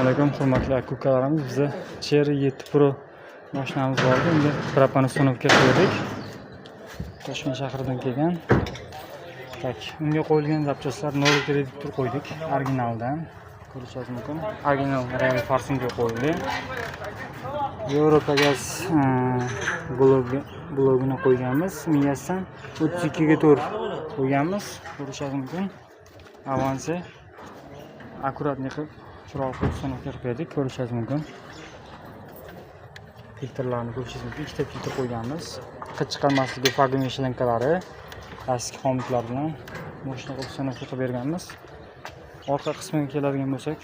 Alaykum, hurmatli aka-ukalarimiz. Biza Chery 7 Pro mashinamiz bor edi. Unga propan установка qildik. Toshkent shahridan kelgan. Так, unga qo'yilgan запчасть lar новый reduktor qo'ydik, originaldan. Ko'rishingiz mumkin. Original Real форсунка qo'yildi. Yevropa gaz blogini qo'yganmiz. Miyasidan 32 ga 4 qo'yganmiz. Ko'rishingiz mumkin. Avansi аккуратный qilib, chiroyli qilib установка qilib berdik. Ko'rishingiz mumkin. Filtrlarni ko'rishingiz mumkin. Ikkita filtr qo'yganmiz. Hid chiqarmasligi фагомет shlankalari, eski xomutlar bilan mashina qilib установка qilib berganmiz. Orqa qismiga keladigan bo'lsak,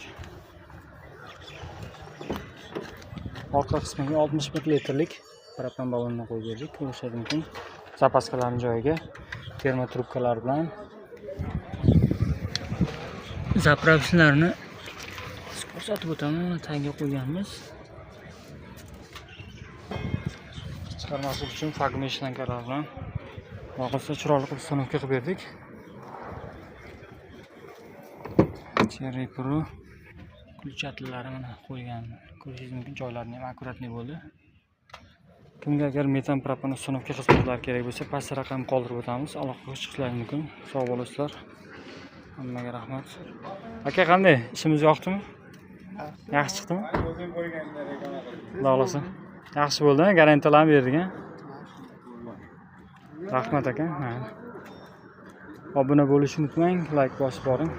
orqa qismiga 61 litrlik propan ballonni qo'yib berdik. Ko'rishingiz mumkin. Запаска larning joyiga термотрубка lar bilan заправщик larni ko'rsatib o'taman. Mana tagiga qo'yganmiz. Chiqarmaslik uchun фагомет shlankalar bilan xohlasa chiroyli qilib установка qilib berdik. Chery Pro включатель lari mana qo'ygan. Ko'rishingiz mumkin, joylarini ham аккуратный bo'ldi. Kimga agar metan propan установка xizmatlari kerak bo'lsa, pastda raqam qoldirib o'tamiz. Aloqaga chiqishlari mumkin. Sog' bo'lasizlar. Hammaga rahmat. Aka, qanday? Ishimiz yoqdimi? Yaxshi chiqdimi? O'zim qo'yganlar ekan. Xudo xohlasa. Yaxshi bo'ldi, garantiyalarni berdik, a? Rahmat, aka. Ha. Obuna bo'lishni unutmang, layk bosib boring.